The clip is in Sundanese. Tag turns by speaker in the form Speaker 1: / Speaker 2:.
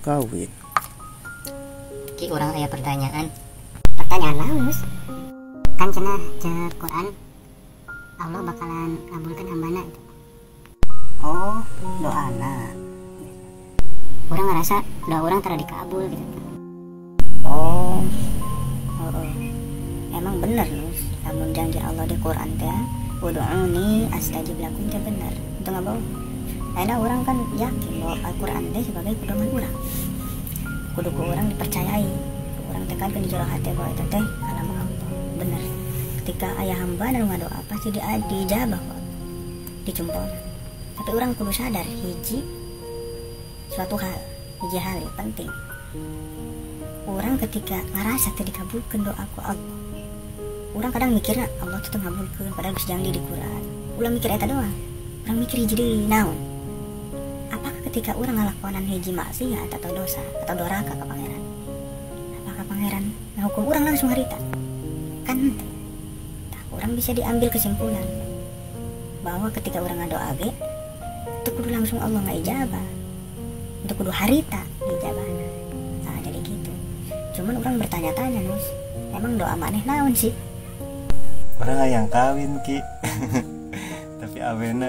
Speaker 1: Kawin.
Speaker 2: Ki, urang aya pertanyaan.
Speaker 3: Pertanyaan naon, Nus? Kan cenah cek Quran Allah bakalan ngabulkan hambana gitu.
Speaker 2: Oh, doana.
Speaker 3: Urang ngerasa doa urang tara dikabul gitu.
Speaker 2: Oh, oh. Emang bener, Nus, lamun janji Allah di Quran teh ud'uni astajib lakum teh bener. Itu nggak bohong. Karena urang kan yakin bahwa Al-Quran teh sebagai pedoman urang, kudu ku urang dipercayai. Urang teh kan di jero hati bahwa itu teh kalam Allah bener. Ketika aya hamba nu ngadoa pasti diijabah kok, dicumpul. Tapi urang kudu sadar hiji suatu hal, hiji hal yang penting. Urang ketika ngerasa teu dikabulkeun doa ku Allah, urang kadang mikirna Allah tuh teu ngabulkeun padahal geus janji di Quran. Ulah mikir eta doang, urang mikir hiji deui naon? Apakah ketika urang ngalakonan hiji maksiat atau dosa atau doraka ke pangeran, apakah pangeran ngahukum urang langsung harita? Kan henteu. Tah, urang bisa diambil kesimpulan bahwa ketika urang ngadoa ge itu kudu langsung Allah ngaijabah, itu kudu harita ijabahna. Nah, jadi gitu. Cuman urang bertanya-tanya, Nus, emang doa maneh naon sih?
Speaker 1: Urang hayang kawin, Ki, tapi awena.